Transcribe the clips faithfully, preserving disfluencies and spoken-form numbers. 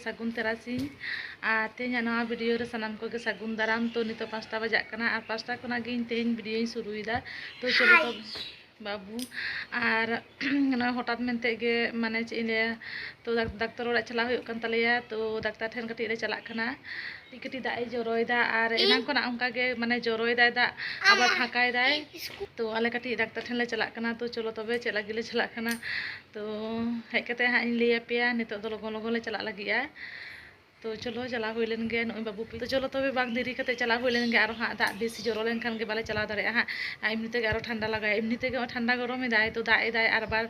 ᱥᱟᱹᱜᱩᱱ ᱛᱟᱨᱟᱥᱤᱧ᱾ ᱟᱨ ᱛᱮᱦᱮᱧᱟᱜ ᱱᱚᱣᱟ ᱵᱷᱤᱰᱤᱭᱳ ᱨᱮ ᱥᱟᱱᱟᱢ ᱠᱚᱜᱮ ᱥᱟᱹᱜᱩᱱ ᱫᱟᱨᱟᱢ᱾ ᱛᱚ, ᱱᱤᱛᱚᱜ ᱯᱟᱸᱪᱴᱟ ᱵᱟᱡᱟᱜ ᱠᱟᱱᱟ ᱟᱨ ᱯᱟᱸᱪᱴᱟ ᱠᱷᱚᱱᱟᱜ ᱜᱮ ᱤᱧ ᱛᱮᱦᱮᱧ ᱵᱷᱤᱰᱤᱭᱳᱧ ᱥᱩᱨᱩᱭᱮᱫᱟ᱾ ᱛᱚ, ᱪᱚᱞᱚ ᱛᱚᱵᱮ, ᱵᱟᱹᱵᱩ᱾ ᱟᱨ ᱱᱚᱜᱼᱚᱭ ᱦᱚᱴᱟᱛ ᱢᱮᱱᱛᱮ ᱜᱮ, ᱢᱟᱱᱮ, ᱪᱮᱫ ᱤᱧ ᱞᱟᱹᱭᱟ, ᱛᱚ, ᱰᱟᱠ-, ᱰᱟᱠᱛᱟᱨ ᱚᱲᱟᱜ ᱪᱟᱞᱟᱜ ᱦᱩᱭᱩᱜ ᱠᱟᱱ ᱛᱟᱞᱮᱭᱟ᱾ ᱛᱚ, ᱰᱟᱠᱛᱟᱨ ᱴᱷᱮᱱ ᱠᱟᱹᱴᱤᱡ ᱞᱮ ᱪᱟᱞᱟᱜ ᱠᱟᱱᱟ᱾ ᱠᱟᱹᱴᱤᱡ ᱠᱟᱹᱴᱤᱡ ᱫᱟᱜ ᱮ ᱡᱚᱨᱚᱭᱮᱫᱟ ᱟᱨ ᱮᱱᱟᱝ ᱠᱷᱚᱱᱟᱜ ᱚᱱᱠᱟ ᱜᱮ, ᱢᱟᱱᱮ, ᱡᱚᱨᱚᱭᱮᱫᱟᱭ ᱫᱟᱜ, ᱟᱵᱟᱨ ᱯᱷᱟᱸᱠᱟᱭᱮᱫᱟᱭ᱾ ᱛᱚ, ᱟᱞᱮ ᱠᱟᱹᱴᱤᱡ ᱰᱟᱠᱛᱟᱨ ᱴᱷᱮᱱ ᱞᱮ ᱪᱟᱞᱟᱜ ᱠᱟᱱᱟ᱾ ᱛᱚ, ᱪᱚᱞᱚ ᱛᱚᱵᱮ, ᱪᱮᱫ ᱞᱟᱹᱜᱤᱫ ᱞᱮ ᱪᱟᱞᱟᱜ ᱠᱟᱱᱟ᱾ ᱛᱚ, ᱦᱮᱡ ᱠᱟᱛᱮ ᱦᱟᱸᱜ ᱤᱧ ᱞᱟᱹᱭ ᱟᱯᱮᱭᱟ᱾ ᱱᱤᱛᱚᱜ ᱫᱚ ᱞᱚᱜᱚᱱ ᱞᱚᱜᱚᱱ ᱞᱮ ᱪᱟᱞᱟᱜ ᱞᱟᱹᱜᱤᱫᱼᱟ᱾ ᱛᱚ, ᱪᱚᱞᱚ, ᱪᱟᱞᱟᱣ ᱦᱩᱭ ᱞᱮᱱ ᱜᱮ ᱱᱚᱜᱼᱚᱭ ᱵᱟᱹᱵᱩ ᱯᱤ-, ᱛᱚ, ᱪᱚᱞᱚ ᱛᱚᱵᱮ, ᱵᱟᱝ ᱫᱮᱨᱤ ᱠᱟᱛᱮ ᱪᱟᱞᱟᱣ ᱦᱩᱭ ᱞᱮᱱ ᱜᱮ᱾ ᱟᱨᱚ ᱦᱟᱸᱜ ᱫᱟᱜ ᱵᱮᱥᱤ ᱡᱚᱨᱚ ᱞᱮᱱᱠᱷᱟᱱ ᱜᱮ ᱵᱟᱞᱮ ᱪᱟᱞᱟᱣ ᱫᱟᱲᱮᱭᱟᱜᱼᱟ ᱦᱟᱸᱜ᱾ ᱟᱨ ᱮᱢᱱᱤ ᱛᱮᱜᱮ ᱟᱨᱚ ᱴᱷᱟᱱᱰᱟ ᱞᱟᱜᱟᱭᱟ, ᱮᱢᱱᱤ ᱛᱮᱜᱮ ᱦᱚᱸ ᱴᱷᱟᱱᱰᱟ ᱜᱚᱨᱚᱢ ᱮᱫᱟᱭ, ᱛᱚ, ᱫᱟᱜ ᱮᱫᱟᱭ ᱟᱨ ᱟᱵᱟᱨ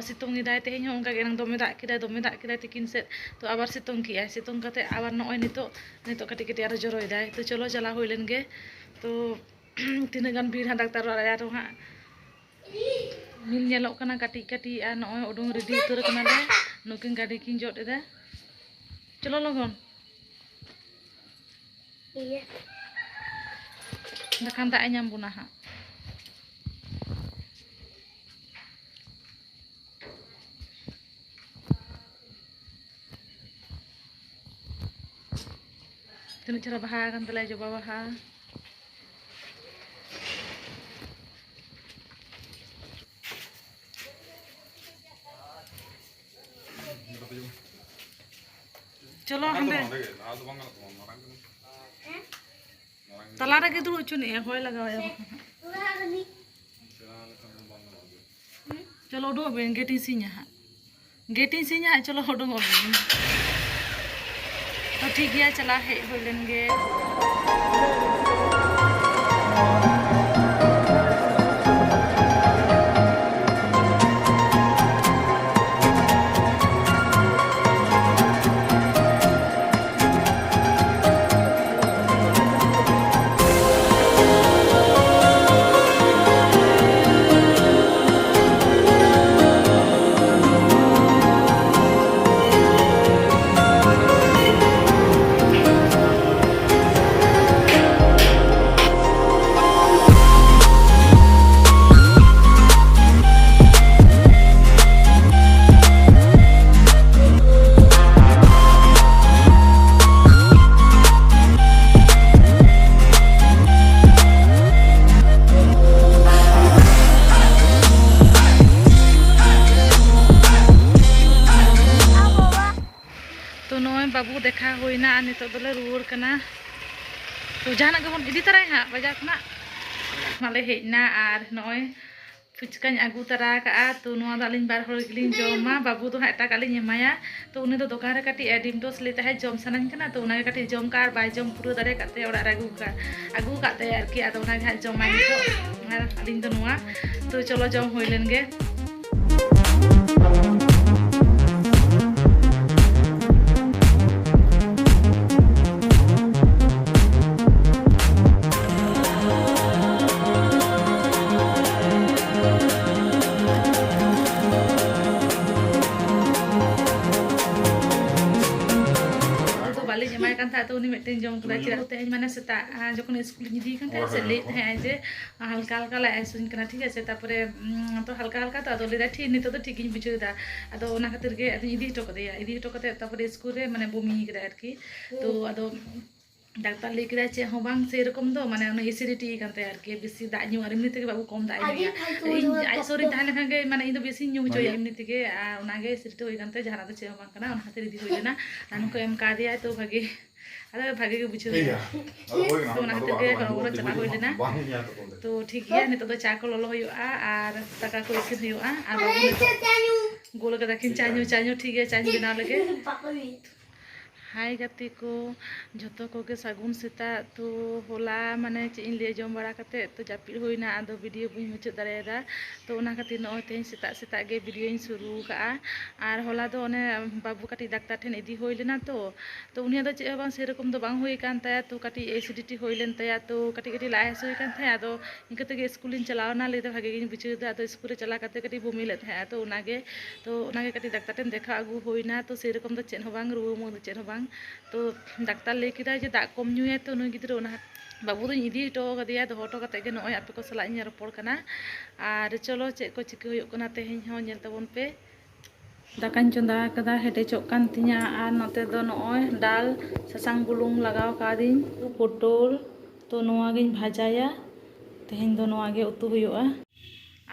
ᱥᱤᱛᱩᱝ ᱮᱫᱟᱭ᱾ ᱛᱮᱦᱮᱧ ᱦᱚᱸ ᱚᱱᱠᱟ ᱜᱮ, ᱮᱱᱟᱝ ᱫᱚᱢᱮ ᱫᱟᱜ ᱠᱮᱫᱟᱭ, ᱫᱚᱢᱮ ᱫᱟᱜ ᱠᱮᱫᱟᱭ ᱛᱤᱠᱤᱱ ᱥᱮᱫ, ᱛᱚ, ᱟᱵᱟᱨ ᱥᱤᱛᱩᱝ ᱠᱮᱜᱼᱟᱭ᱾ ᱥᱤᱛᱩᱝ ᱠᱟᱛᱮ ᱟᱵᱟᱨ ᱱᱚᱜᱼᱚᱭ ᱱᱤᱛᱚᱜ, ᱱᱤᱛᱚᱜ ᱠᱟᱹᱴᱤᱡ ᱠᱟᱹᱴᱤᱡ ᱟᱨᱚ ᱡᱚᱨᱚᱭᱮᱫᱟᱭ᱾ ᱛᱚ, ᱪᱚᱞᱚ, ᱪᱟᱞᱟᱣ ᱦᱩᱭ ᱞᱮᱱ ᱜᱮ᱾ ᱛᱚ, ᱛᱤᱱᱟᱹᱜ ᱜᱟᱱ ᱵᱷᱤᱲ ᱦᱟᱸᱜ ᱰᱟᱠᱛᱟᱨ ᱚᱲᱟᱜ ᱨᱮ ᱟᱨᱚ ᱦᱟᱸᱜ᱾ ᱢᱤᱞ ᱧᱮᱞᱚᱜ ᱠᱟᱱᱟ ᱠᱟᱹᱴᱤᱡ ᱠᱟᱹᱴᱤᱡ, ᱟᱨ ᱱᱚᱜᱼᱚᱭ ᱩᱰᱩᱝ ᱨᱮᱰᱤ ᱩᱛᱟᱹᱨ ᱠᱟᱱᱟᱞᱮ᱾ ᱱᱩᱠᱤᱱ ᱜᱟᱹᱰᱤ ᱠᱤᱱ ᱡᱚᱫ ᱮᱫᱟ᱾ ᱪᱚᱞᱚ ᱞᱚᱜᱚᱱ᱾ ᱤᱭᱟᱹ᱾ ᱵᱟᱠᱷᱟᱱ ᱫᱟᱜ ᱮ ᱧᱟᱢ ᱵᱚᱱᱟ ᱦᱟᱸᱜ᱾ ᱛᱤᱱᱟᱹᱜ ᱪᱮᱦᱨᱟ ᱵᱟᱦᱟ ᱟᱠᱟᱱ ᱛᱟᱞᱮᱭᱟ, ᱡᱚᱵᱟ ᱵᱟᱦᱟ᱾ ᱪᱚᱞᱚ ᱦᱟᱸᱰᱮ᱾ ᱛᱟᱞᱟ ᱨᱮᱜᱮ ᱫᱩᱲᱩᱵ ᱦᱚᱪᱚ ᱱᱤᱡ, ᱦᱚᱭ ᱞᱟᱜᱟᱣ ᱟᱭᱟ ᱵᱟᱠᱷᱟᱱ᱾ ᱪᱚᱞᱚ, ᱩᱰᱩᱠᱚᱜ ᱵᱤᱱ, ᱜᱮᱴ ᱤᱧ ᱥᱤᱧᱟ ᱦᱟᱸᱜ᱾ ᱜᱮᱴ ᱤᱧ ᱥᱤᱧᱟ ᱦᱟᱸᱜ, ᱪᱚᱞᱚ, ᱩᱰᱩᱠᱚᱜ ᱵᱤᱱ᱾ ᱛᱚ, ᱴᱷᱤᱠ ᱜᱮᱭᱟ, ᱪᱟᱞᱟᱣ ᱦᱮᱡ ᱦᱩᱭ ᱞᱮᱱ ᱜᱮ᱾ ᱵᱟᱹᱵᱩ ᱫᱮᱠᱷᱟ ᱦᱩᱭᱱᱟ ᱟᱨ ᱱᱤᱛᱚᱜ ᱫᱚᱞᱮ ᱨᱩᱣᱟᱹᱲ ᱠᱟᱱᱟ᱾ ᱛᱚ ᱡᱟᱦᱟᱱᱟᱜ ᱜᱮᱵᱚᱱ ᱤᱫᱤ ᱛᱟᱨᱟᱭᱟ ᱦᱟᱸᱜ ᱵᱟᱡᱟᱨ ᱠᱷᱚᱱᱟᱜ᱾ ᱢᱟᱞᱮ ᱦᱮᱡ ᱮᱱᱟ ᱟᱨ ᱱᱚᱜᱼᱚᱭ ᱯᱷᱩᱪᱠᱟᱧ ᱟᱹᱜᱩ ᱛᱟᱨᱟ ᱠᱟᱜᱼᱟ᱾ ᱛᱚ ᱱᱚᱣᱟ ᱫᱚ ᱟᱹᱞᱤᱧ ᱵᱟᱨ ᱦᱚᱲ ᱜᱮᱞᱤᱧ ᱡᱚᱢᱟ, ᱵᱟᱹᱵᱩ ᱫᱚ ᱦᱟᱸᱜ ᱮᱴᱟᱜᱟᱜ ᱞᱤᱧ ᱮᱢᱟᱭᱟ᱾ ᱛᱚ ᱩᱱᱤ ᱫᱚ ᱫᱚᱠᱟᱱ ᱨᱮ ᱠᱟᱹᱴᱤᱡ ᱰᱤᱢ ᱴᱳᱥᱴ ᱞᱟᱹᱭ ᱛᱟᱦᱮᱸᱫ ᱡᱚᱢ ᱥᱟᱱᱟᱧ ᱠᱟᱱᱟ, ᱛᱚ ᱚᱱᱟᱜᱮ ᱠᱟᱹᱴᱤᱡ ᱡᱚᱢ ᱠᱟᱜᱼᱟ ᱟᱨ ᱵᱟᱭ ᱡᱚᱢ ᱯᱩᱨᱟᱹᱣ ᱫᱟᱲᱮ ᱠᱟᱫ ᱛᱮ ᱚᱲᱟᱜ ᱨᱮ ᱟᱹᱜᱩ ᱠᱟᱜᱼᱟ, ᱟᱹᱜᱩ ᱠᱟᱜ ᱛᱮ ᱟᱨᱠᱤ᱾ ᱟᱫᱚ ᱚᱱᱟᱜᱮ ᱦᱟᱸᱜ ᱡᱚᱢᱟᱭ ᱱᱤᱛᱚᱜ᱾ ᱟᱨ ᱟᱹᱞᱤᱧ ᱫᱚ ᱱᱚᱣᱟ᱾ ᱛᱚ ᱪᱚᱞᱚ ᱡᱚᱢ ᱦᱩᱭ ᱞᱮᱱ ᱜᱮ᱾ ᱟᱫᱚ ᱵᱟᱹᱞᱤᱧ ᱮᱢᱟᱭ ᱠᱟᱱ ᱛᱟᱦᱮᱸᱫ, ᱛᱚ ᱩᱱᱤ ᱢᱤᱫᱴᱮᱱ ᱡᱚᱢ ᱠᱮᱫᱟᱭ᱾ ᱪᱮᱫᱟᱜ ᱛᱮᱦᱮᱧ ᱢᱟᱱᱮ ᱥᱮᱛᱟᱜ, ᱟᱸ, ᱡᱚᱠᱷᱚᱱ ᱥᱠᱩᱞᱤᱧ ᱤᱫᱤᱭᱮ ᱠᱟᱱ ᱛᱟᱦᱮᱸᱫ ᱥᱮ, ᱞᱟᱹᱭᱮᱫ ᱛᱟᱦᱮᱸᱫ ᱟᱭ ᱡᱮ ᱦᱟᱞᱠᱟ ᱦᱟᱞᱠᱟ ᱞᱟᱡ ᱦᱟᱹᱥᱩᱧ ᱠᱟᱱᱟ, ᱴᱷᱤᱠ ᱟᱪᱷᱮ᱾ ᱛᱟᱨᱯᱚᱨᱮ, ᱩᱸ, ᱛᱚ ᱦᱟᱞᱠᱟ ᱦᱟᱞᱠᱟ ᱛᱚ, ᱟᱫᱚ ᱞᱟᱹᱭᱫᱟᱭ, "ᱴᱷᱤᱠ, ᱱᱤᱛᱚᱜ ᱫᱚ ᱴᱷᱤᱠ ᱜᱤᱧ ᱵᱩᱡᱷᱟᱹᱣ ᱮᱫᱟ᱾" ᱟᱫᱚ ᱚᱱᱟ ᱠᱷᱟᱹᱛᱤᱨ ᱜᱮ ᱟᱫᱚᱧ ᱤᱫᱤ ᱦᱚᱴᱚ ᱠᱟᱫᱮᱭᱟ᱾ ᱤᱫᱤ ᱦᱚᱴᱚ ᱠᱟᱛᱮ ᱛᱟᱨᱯᱚᱨᱮ ᱥᱠᱩᱞ ᱨᱮ ᱢᱟᱱᱮ ᱵᱚᱢᱤ ᱠᱮᱫᱟᱭ ᱟᱨᱠᱤ᱾ ᱛᱚ ᱟᱫᱚ ᱰᱟᱠᱛᱟᱨ ᱞᱟᱹᱭ ᱠᱮᱫᱟᱭ ᱪᱮᱫ ᱦᱚᱸ ᱵᱟᱝ, ᱥᱮᱨᱚᱠᱚᱢ ᱫᱚ ᱢᱟᱱᱮ ᱚᱱᱟ ᱮᱥᱤᱰᱤᱴᱤ ᱠᱟᱱ ᱛᱟᱭᱟ ᱟᱨᱠᱤ, ᱵᱮᱥᱤ ᱫᱟᱜ ᱧᱩ ᱟᱨ ᱮᱢᱱᱤ ᱛᱮᱜᱮ ᱵᱟᱹᱵᱩ ᱠᱚᱢ ᱫᱟᱜ ᱮ ᱧᱩᱭᱟ᱾ ᱤᱧ ᱟᱡ ᱥᱩᱨ ᱨᱤᱧ ᱛᱟᱦᱮᱸ ᱞᱮᱱᱠᱷᱟᱱ ᱜᱮ ᱢᱟᱱᱮ ᱤᱧ ᱫᱚ ᱵᱮᱥᱤᱧ ᱧᱩ ᱦᱚᱪᱚᱭᱟ ᱮᱢᱱᱤ ᱛᱮᱜᱮ, ᱟᱨ ᱚᱱᱟᱜᱮ ᱮᱥᱤᱰᱤᱴᱤ ᱦᱩᱭ ᱠᱟᱱ ᱛᱟᱭᱟ, ᱡᱟᱦᱟᱱᱟᱜ ᱫᱚ ᱪᱮᱫ ᱦᱚᱸ ᱵᱟᱝ ᱠᱟᱱᱟ᱾ ᱚᱱᱟ ᱠᱷᱟᱹᱛᱤᱨ ᱤᱫᱤ ᱦᱩᱭ ᱞᱮᱱᱟ᱾ ᱨᱟᱱ ᱦᱚᱸᱠᱚ ᱮᱢ ᱠᱟᱣᱫᱮᱭᱟ, ᱛᱚ ᱵᱷᱟᱜᱮ, ᱟᱫᱚ ᱵᱷᱟᱜᱮ ᱜᱮ ᱵᱩᱡᱷᱟᱹᱣ ᱮᱫᱟ᱾ ᱛᱚ ᱚᱱᱟ ᱠᱷᱟᱹᱛᱤᱨ ᱜᱮ ᱦᱚᱨᱚ ᱵᱚᱨᱚ ᱪᱟᱞᱟᱣ ᱦᱩᱭ ᱞᱮᱱᱟ᱾ ᱛᱚ ᱴᱷᱤᱠ ᱜᱮᱭᱟ, ᱱᱤᱛᱚᱜ ᱫᱚ ᱪᱟ ᱠᱚ ᱞᱚᱞᱚ ᱦᱩᱭᱩᱜᱼᱟ ᱟᱨ ᱫᱟᱠᱟ ᱠᱚ ᱤᱥᱤᱱ ᱦᱩᱭᱩᱜᱼᱟ᱾ ᱟᱨ ᱵᱟᱹᱵᱩ ᱱᱤᱛᱚᱜ ᱜᱳᱞ ᱠᱟᱫᱟ ᱠᱤᱱ ᱪᱟ ᱧᱩ, ᱪᱟ ᱧᱩ, ᱴᱷᱤᱠ ᱜᱮᱭᱟ, ᱪᱟ ᱧᱩ ᱵᱮᱱᱟᱣ ᱞᱮᱜᱮ᱾ ᱦᱟᱭ ᱜᱟᱛᱮ ᱠᱚ, ᱡᱷᱚᱛᱚ ᱠᱚᱜᱮ ᱥᱟᱹᱜᱩᱱ ᱥᱮᱛᱟᱜ᱾ ᱛᱚ ᱦᱚᱞᱟ ᱢᱟᱱᱮ ᱪᱮᱫ ᱤᱧ ᱞᱟᱹᱭᱟ, ᱡᱚᱢ ᱵᱟᱲᱟ ᱠᱟᱛᱮᱫ ᱛᱚ ᱡᱟᱹᱯᱤᱫ ᱦᱩᱭᱱᱟ, ᱟᱫᱚ ᱵᱷᱤᱰᱤᱭᱳ ᱵᱟᱹᱧ ᱢᱩᱪᱟᱹᱫ ᱫᱟᱲᱮᱭᱟᱫᱟ᱾ ᱛᱚ ᱚᱱᱟ ᱠᱷᱟᱹᱛᱤᱨ ᱱᱚᱜᱼᱚᱭ ᱛᱮᱦᱮᱧ ᱥᱮᱛᱟᱜ ᱥᱮᱛᱟᱜ ᱜᱮ ᱵᱷᱤᱰᱤᱭᱳᱧ ᱥᱩᱨᱩ ᱠᱟᱜᱼᱟ᱾ ᱟᱨ ᱦᱚᱞᱟ ᱫᱚ ᱚᱱᱮ ᱵᱟᱹᱵᱩ ᱠᱟᱹᱴᱤᱡ ᱰᱟᱠᱛᱟᱨ ᱴᱷᱮᱱ ᱤᱫᱤ ᱦᱩᱭ ᱞᱮᱱᱟ, ᱛᱚ ᱛᱚ ᱩᱱᱤᱭᱟᱜ ᱫᱚ ᱪᱮᱫ ᱦᱚᱸ ᱵᱟᱝ ᱥᱮᱨᱚᱠᱚᱢ ᱫᱚ ᱵᱟᱝ ᱦᱩᱭ ᱟᱠᱟᱱ ᱛᱟᱭᱟ, ᱛᱚ ᱠᱟᱹᱴᱤᱡ ᱮᱥᱤᱰᱤᱴᱤ ᱦᱩᱭ ᱞᱮᱱ ᱛᱟᱭᱟ, ᱛᱚ ᱠᱟᱹᱴᱤᱡ ᱠᱟᱹᱴᱤᱡ ᱞᱟᱡ ᱦᱟᱹᱥᱩᱭᱮ ᱠᱟᱱ ᱛᱟᱦᱮᱸᱫ᱾ ᱟᱫᱚ ᱤᱱᱠᱟᱹ ᱛᱮᱜᱮ ᱥᱠᱩᱞᱤᱧ ᱪᱟᱞᱟᱣ ᱮᱱᱟ, ᱞᱟᱹᱭ ᱫᱟ ᱵᱷᱟᱜᱮ ᱜᱤᱧ ᱵᱩᱡᱷᱟᱹᱣ ᱮᱫᱟ᱾ ᱟᱫᱚ ᱥᱠᱩᱞ ᱨᱮ ᱪᱟᱞᱟᱣ ᱠᱟᱛᱮ ᱠᱟᱹᱴᱤᱡ ᱵᱚᱢᱤ ᱞᱮᱫ ᱛᱟᱦᱮᱸᱫ, ᱛᱚ ᱚᱱᱟᱜᱮ ᱠᱟᱹᱴᱤᱡ ᱰᱟᱠᱛᱟᱨ ᱴᱷᱮᱱ ᱫᱮᱠᱷᱟᱣ ᱟᱹᱜᱩ ᱦᱩᱭᱱᱟ᱾ ᱛᱚ ᱥᱮᱨᱚᱠᱚᱢ ᱫᱚ ᱪᱮᱫ ᱦᱚᱸ ᱵᱟᱝ, ᱨᱩᱣᱟᱹ ᱢᱩ ᱫᱚ ᱪᱮᱫ ᱦᱚᱸ ᱵᱟᱝ᱾ ᱛᱚ ᱰᱟᱠᱛᱟᱨ ᱞᱟᱹᱭ ᱠᱮᱫᱟᱭ ᱡᱮ ᱫᱟᱜ ᱠᱚᱢ ᱧᱩᱭᱟᱭ, ᱛᱚ ᱱᱩᱭ ᱜᱤᱫᱽᱨᱟᱹ ᱚᱱᱟ ᱵᱟᱹᱵᱩ ᱫᱚᱧ ᱤᱫᱤ ᱦᱚᱴᱚ ᱠᱟᱫᱮᱭᱟ, ᱫᱚᱦᱚ ᱦᱚᱴᱚ ᱠᱟᱛᱮ ᱜᱮ ᱱᱚᱜᱼᱚᱭ ᱟᱯᱮ ᱠᱚ ᱥᱟᱞᱟᱜ ᱤᱧ ᱨᱚᱯᱚᱲ ᱠᱟᱱᱟ᱾ ᱟᱨ ᱪᱚᱞᱚ ᱪᱮᱫ ᱠᱚ ᱪᱤᱠᱟᱹ ᱦᱩᱭᱩᱜ ᱠᱟᱱᱟ ᱛᱮᱦᱮᱧ ᱦᱚᱸ ᱧᱮᱞ ᱛᱟᱵᱚᱱ ᱯᱮ᱾ ᱫᱟᱠᱟᱧ ᱪᱚᱸᱫᱟ ᱟᱠᱟᱫᱟ, ᱦᱮᱰᱮᱡᱚᱜ ᱠᱟᱱ ᱛᱤᱧᱟᱹ᱾ ᱟᱨ ᱱᱚᱛᱮ ᱫᱚ ᱱᱚᱜᱼᱚᱭ ᱰᱟᱞ ᱥᱟᱥᱟᱝ ᱵᱩᱞᱩᱝ ᱞᱟᱜᱟᱣ ᱠᱟᱣᱫᱤᱧ, ᱯᱚᱴᱚᱞ, ᱛᱚ ᱱᱚᱣᱟ ᱜᱤᱧ ᱵᱷᱟᱡᱟᱭᱟ᱾ ᱛᱮᱦᱮᱧ ᱫᱚ ᱱᱚᱣᱟ ᱜᱮ ᱩᱛᱩ ᱦᱩᱭᱩᱜᱼᱟ᱾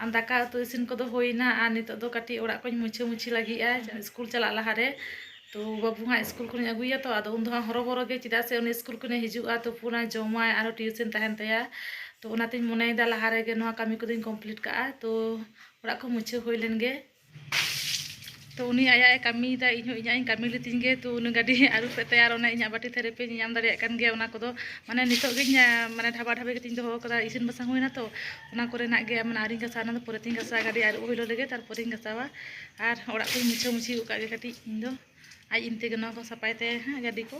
ᱟᱨ ᱫᱟᱠᱟ ᱩᱛᱩ ᱤᱥᱤᱱ ᱠᱚᱫᱚ ᱦᱩᱭᱱᱟ᱾ ᱟᱨ ᱱᱤᱛᱚᱜ ᱫᱚ ᱠᱟᱹᱴᱤᱡ ᱚᱲᱟᱜ ᱠᱚᱧ ᱢᱩᱪᱷᱟᱹ ᱢᱩᱪᱷᱤ ᱞᱟᱹᱜᱤᱫᱼᱟ, ᱥᱠᱩᱞ ᱪᱟᱞᱟᱜ ᱞᱟᱦᱟᱨᱮ᱾ ᱛᱚ ᱵᱟᱹᱵᱩ ᱦᱟᱸᱜ ᱥᱠᱩᱞ ᱠᱷᱚᱱᱤᱧ ᱟᱹᱜᱩᱭᱟ, ᱛᱚ ᱟᱫᱚ ᱩᱱ ᱫᱚ ᱦᱟᱸᱜ ᱦᱚᱨᱚᱵᱚᱨᱚ ᱜᱮ, ᱪᱮᱫᱟᱜ ᱥᱮ ᱩᱱᱤ ᱥᱠᱩᱞ ᱠᱷᱚᱱᱮ ᱦᱤᱡᱩᱜᱼᱟ, ᱛᱚ ᱯᱩᱨᱟᱹ ᱡᱚᱢᱟᱭ, ᱟᱨᱦᱚᱸ ᱴᱤᱭᱩᱥᱚᱱ ᱛᱟᱦᱮᱱ ᱛᱟᱭᱟ᱾ ᱛᱚ ᱚᱱᱟᱛᱤᱧ ᱢᱚᱱᱮᱭᱮᱫᱟ ᱞᱟᱦᱟ ᱨᱮᱜᱮ ᱱᱚᱣᱟ ᱠᱟᱹᱢᱤ ᱠᱚᱫᱚᱧ ᱠᱚᱢᱯᱞᱤᱴ ᱠᱟᱜᱼᱟ᱾ ᱛᱚ ᱚᱲᱟᱜ ᱠᱚ ᱢᱩᱪᱷᱟᱹᱣ ᱦᱩᱭ ᱞᱮᱱ ᱜᱮ᱾ ᱛᱚ ᱩᱱᱤ ᱟᱭᱟᱜ ᱮ ᱠᱟᱹᱢᱤᱭᱮᱫᱟ, ᱤᱧ ᱦᱚᱸ ᱤᱧᱟᱜ ᱤᱧ ᱠᱟᱹᱢᱤ ᱞᱮᱛᱤᱧ ᱜᱮ᱾ ᱛᱚ ᱩᱱᱤ ᱜᱟᱹᱰᱤ ᱟᱹᱨᱩᱵ ᱮᱫ ᱛᱟᱭᱟ, ᱟᱨ ᱚᱱᱟ ᱤᱧᱟᱜ ᱵᱟᱹᱴᱤ ᱛᱷᱟᱹᱨᱤ ᱯᱮ ᱧᱮᱧᱟᱢ ᱫᱟᱲᱮᱭᱟᱜ ᱠᱟᱱ ᱜᱮᱭᱟ᱾ ᱚᱱᱟ ᱠᱚᱫᱚ ᱢᱟᱱᱮ ᱱᱤᱛᱚᱜ ᱜᱤᱧ, ᱟᱸ, ᱢᱟᱱᱮ ᱰᱷᱟᱵᱟ ᱰᱷᱟᱵᱤ ᱠᱟᱛᱮᱧ ᱫᱚᱦᱚ ᱠᱟᱫᱟ, ᱤᱥᱤᱱ ᱵᱟᱥᱟᱝ ᱦᱩᱭᱱᱟ ᱛᱚ, ᱚᱱᱟ ᱠᱚᱨᱮᱱᱟᱜ ᱜᱮ ᱢᱟᱱᱮ ᱟᱹᱣᱨᱤᱧ ᱜᱷᱟᱥᱟᱣᱟ᱾ ᱚᱱᱟ ᱫᱚ ᱯᱚᱨᱮᱛᱤᱧ ᱜᱷᱟᱥᱟᱣᱟ, ᱜᱟᱹᱰᱤ ᱟᱹᱨᱩᱵ ᱦᱩᱭ ᱞᱮᱱ ᱨᱮᱜᱮ ᱛᱟᱨᱯᱚᱨᱮᱧ ᱜᱷᱟᱥᱟᱣᱟ᱾ ᱟᱨ ᱚᱲᱟᱜ ᱠᱚᱧ ᱢᱩᱪᱷᱟᱹ ᱢᱩᱪᱷᱤ ᱜᱚᱫ ᱠᱟᱜ ᱜᱮ ᱠᱟᱹᱴᱤᱡ ᱤᱧ ᱫᱚ᱾ ᱟᱡ ᱤᱧ ᱛᱮᱜᱮ ᱱᱚᱣᱟ ᱠᱚ ᱥᱟᱯᱷᱟᱭ ᱛᱟᱭᱟ ᱦᱟᱸᱜ ᱜᱟᱹᱰᱤ ᱠᱚ᱾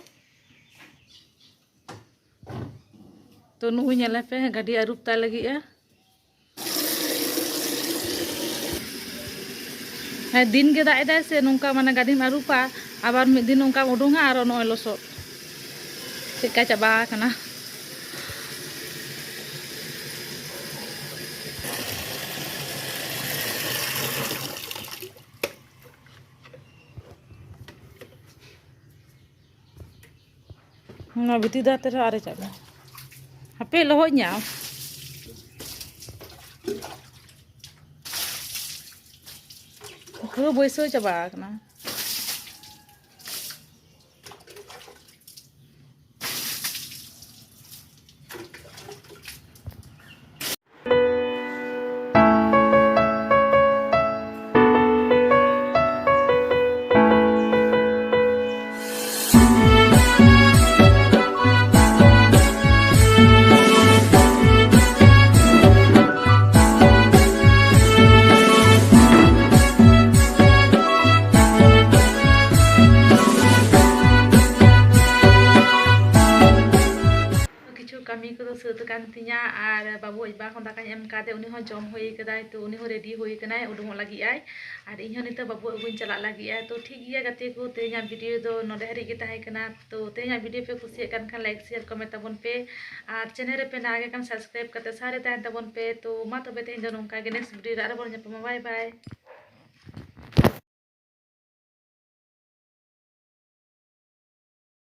ᱛᱚ ᱱᱩᱜᱼᱩᱭ ᱧᱮᱞᱮ ᱯᱮ, ᱜᱟᱹᱰᱤ ᱟᱹᱨᱩᱵ ᱛᱟᱭ ᱞᱟᱹᱜᱤᱫᱼᱟ᱾ ᱦᱮᱸ, ᱫᱤᱱ ᱜᱮ ᱫᱟᱜ ᱮᱫᱟᱭ ᱥᱮ, ᱱᱚᱝᱠᱟ ᱢᱟᱱᱮ ᱜᱟᱹᱰᱤᱢ ᱟᱹᱨᱩᱵᱟ, ᱟᱵᱟᱨ ᱢᱤᱫ ᱫᱤᱱ ᱚᱱᱠᱟᱢ ᱩᱰᱩᱝᱟ, ᱟᱨᱚ ᱱᱚᱜᱼᱚᱭ ᱞᱚᱥᱚᱫ ᱪᱮᱫᱠᱟ ᱪᱟᱵᱟ ᱟᱠᱟᱱᱟ᱾ ᱚᱱᱟ ᱵᱷᱤᱛᱤᱨ ᱫᱟᱜ ᱛᱮ ᱨᱮᱦᱚᱸ ᱟᱨᱮᱡᱟᱜ ᱢᱮ᱾ ᱦᱟᱯᱮ, ᱞᱚᱦᱚᱫ ᱧᱟᱢ᱾ ᱯᱩᱨᱟᱹ ᱵᱟᱹᱭᱥᱟᱹᱣ ᱪᱟᱵᱟ ᱟᱠᱟᱱᱟ᱾ ᱠᱤᱪᱷᱩ ᱠᱟᱹᱢᱤ ᱠᱚᱫᱚ ᱥᱟᱹᱛ ᱟᱠᱟᱱ ᱛᱤᱧᱟ, ᱟᱨ ᱵᱟᱹᱵᱩ ᱟᱡ ᱵᱟ ᱦᱚᱸ ᱫᱟᱠᱟᱧ ᱮᱢ ᱠᱟᱫᱮ, ᱩᱱᱤ ᱦᱚᱸ ᱡᱚᱢ ᱦᱩᱭ ᱠᱟᱫᱟᱭ, ᱛᱚ ᱩᱱᱤ ᱦᱚᱸ ᱨᱮᱰᱤ ᱦᱩᱭ ᱠᱟᱱᱟᱭ, ᱩᱰᱩᱝᱚᱜ ᱞᱟᱹᱜᱤᱫ ᱟᱭ᱾ ᱟᱨ ᱤᱧ ᱦᱚᱸ ᱱᱤᱛᱚᱜ ᱵᱟᱹᱵᱩ ᱟᱹᱜᱩᱧ ᱪᱟᱞᱟᱜ ᱞᱟᱹᱜᱤᱫ ᱟᱭ᱾ ᱛᱚ ᱴᱷᱤᱠ ᱜᱮᱭᱟ ᱜᱟᱛᱮ ᱠᱚ, ᱛᱮᱦᱮᱧᱟᱜ ᱵᱷᱤᱰᱤᱭᱳ ᱫᱚ ᱱᱚᱰᱮ ᱦᱟᱹᱨᱤᱡ ᱜᱮ ᱛᱟᱦᱮᱸ ᱠᱟᱱᱟ᱾ ᱛᱚ ᱛᱮᱦᱮᱧᱟᱜ ᱵᱷᱤᱰᱤᱭᱳ ᱯᱮ ᱠᱩᱥᱤᱭᱟᱜ ᱠᱟᱱ ᱠᱷᱟᱱ ᱞᱟᱭᱤᱠ, ᱥᱮᱭᱟᱨ, ᱠᱚᱢᱮᱱᱴ ᱛᱟᱵᱚᱱ ᱯᱮ, ᱟᱨ ᱪᱮᱱᱮᱞ ᱨᱮᱯᱮ ᱱᱟᱣᱟ ᱜᱮ ᱠᱷᱟᱱ ᱥᱟᱵᱥᱠᱨᱟᱭᱤᱵ ᱠᱟᱛᱮ ᱥᱟᱶᱨᱮ ᱛᱟᱦᱮᱱ ᱛᱟᱵᱚᱱ ᱯᱮ᱾ ᱛᱚ ᱢᱟ ᱛᱚᱵᱮ ᱛᱮᱦᱮᱧ ᱫᱚ ᱱᱚᱝᱠᱟ ᱜᱮ, ᱱᱮᱠᱥᱴ ᱵᱷᱤᱰᱤᱭᱳ ᱨᱮ ᱟᱨᱚ ᱵᱚᱱ ᱧᱟᱯᱟᱢᱟ᱾ ᱵᱟᱭ ᱵᱟᱭ᱾